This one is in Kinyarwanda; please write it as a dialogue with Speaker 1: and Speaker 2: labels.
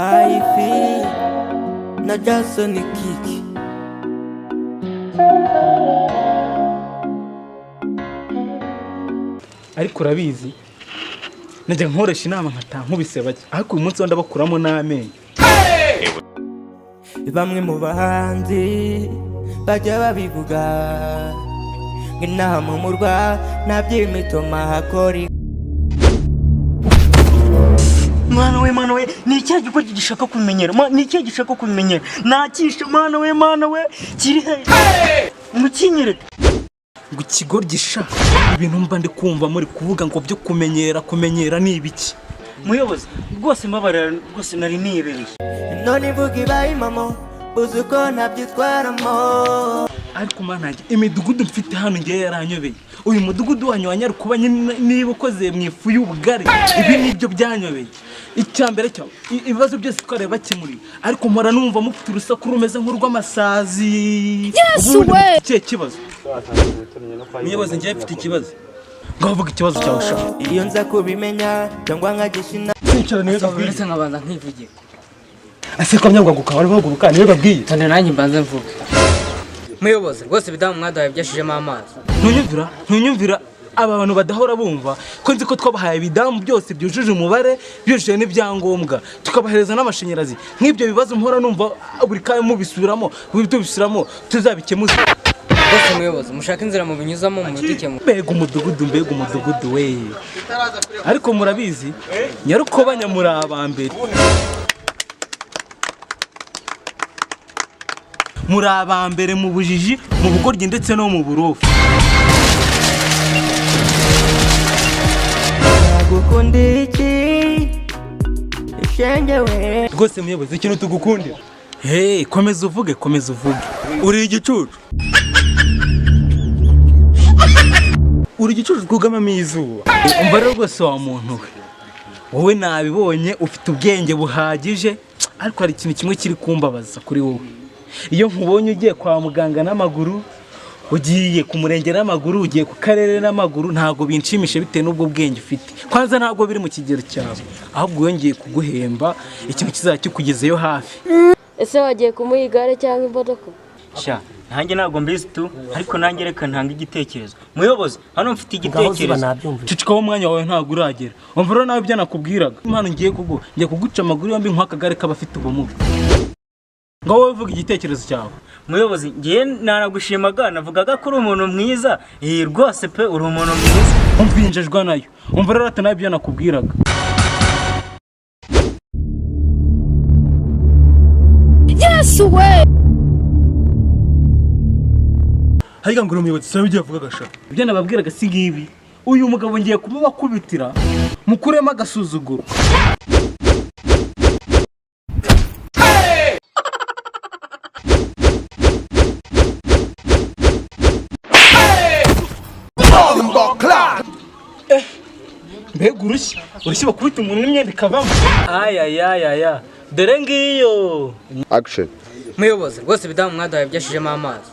Speaker 1: Ifi na Jason Kiki.
Speaker 2: Ariko urabizi, najya nkoresha inama nkataha nkubise bake, ariko uyu munsi wo ndabakuramo n'amenyo.
Speaker 1: Bamwe mu bahanzi bajya babivuga ngo inaha mu murwa nta by'imitoma hakora.
Speaker 3: Mwana we, mwana we, ni ikihe gikorwa gishaka kubimenyera? Ni ikihe gishaka kubimenyera? Nakishe, mwana we, mwana we, kiri he? Mukinyereke.
Speaker 2: Ngo ikigoryi sha! Ibintu mba ndi kumva muri kuvuga ngo byo kumenyera, kumenyera ni ibiki?
Speaker 3: Muyobozi, rwose mbabarira, rwose nari nibereye.
Speaker 1: None imvuga ibaye impamo, uzi uko ntabyitwaramo.
Speaker 2: Ariko mana yanjye, imidugudu mfite hano ngewe yaranyobeye. Uyu mudugudu wanyu wa Nyarukuba nyine, niba ukoze mu ifu y'ubugari, ibi nibyo byanyobeye. Icya mbere cyo, ibibazo byose twareba bakemuriye, ariko mpora numva mufite urusaku rumeze nk'urw'amasazi. Ubundi mufite ikihe kibazo?
Speaker 4: Muyobozi, njyewe mfite ikibazo.
Speaker 2: Ngaho vuga ikibazo cyawe sha.
Speaker 1: Iyo nza kubimenya cyangwa nkagisha inama.
Speaker 4: Sincara niwe babwiye.
Speaker 5: Uretse nkabanza nkivugira.
Speaker 4: Ase ko myangwaguka wari bahaguruka niwe babwiye.
Speaker 5: Tande nanjye mbanze mvuge. Muyobozi, rwose ibidamu mwaduhaye byashijemo amazi.
Speaker 2: Ntunyumvira, ntunyumvira. Aba bantu badahora bumva ko nzi ko twabahaye ibidamu byose byujuje umubare, byujuje n'ibyangombwa, tukabahereza n'amashanyarazi. Nk'ibyo bibazo mpora numva buri kanya mubisubiramo, tubisubiramo, tuzabikemuza.
Speaker 5: Rwose muyobozi, mushake inzira mubinyuzamo mubidukemure.
Speaker 2: Mbega umudugudu, mbega umudugudu we! Ariko murabizi, Nyarukobanya muri abambere, muri abambere mu bujiji, mu bugoryi ndetse no mu burofu.
Speaker 1: Nagukunda iki, shenge we?
Speaker 4: Rwose muyobozi, ikintu tugukundira.
Speaker 2: Hey, komeza uvuge, komeza uvuge.
Speaker 4: Uri igicucu. Uri igicucu twugamamo izuba.
Speaker 2: Umva rero rwose wa muntu we, wowe nabibonye ufite ubwenge buhagije, ariko hari ikintu kimwe kiri kumbabaza kuri wowe. Iyo nkubonye ugiye kwa muganga n'amaguru, ugiye ku murenge n'amaguru, ugiye ku karere n'amaguru, ntabwo binshimisha bitewe n'ubwo bwenge ufite. Kwanza ntabwo biri mu kigero cyawe, ahubwo yongeye kuguhemba ikintu kizajya kikugezeyo hafi.
Speaker 6: Ese wagiye kumuha igare cyangwa imodoka?
Speaker 3: Sha, nanjye ntabwo mbizi tu, ariko nanjye reka ntanga igitekerezo. Muyobozi, hano mfite igitekerezo.
Speaker 2: Cecekaho, umwanya wawe ntabwo uragera. Umva rero nawe ibyo nakubwiraga, impano ngiye kuguha, ngiye kuguca amaguru yombi nk'akagare k'abafite ubumuga. Ngo wowe uvuga igitekerezo cyawe.
Speaker 3: Muyobozi, ngewe naragushimaga, navugaga ko uri umuntu mwiza. Eh, rwose pe, uri umuntu mwiza.
Speaker 2: Umva injejwa nayo. Umva rero ati nawe ibyo nakubwiraga.
Speaker 6: Yesu we!
Speaker 4: Harya ngo uri umuyobozi, sinaba ibyo yavugaga sha.
Speaker 2: Ibyo nababwiraga si ngibi. Uyu mugabo ngiye kumubakubitira mukuremo agasuzuguro. Eh, mbega urushyi, urushyi bakubita umuntu n'imyenda ikavamo! Ayayayaya, dore ngiyo.
Speaker 7: Action.
Speaker 5: Muyobozi, rwose ibidamu mwaduhaye byashijemo amazi.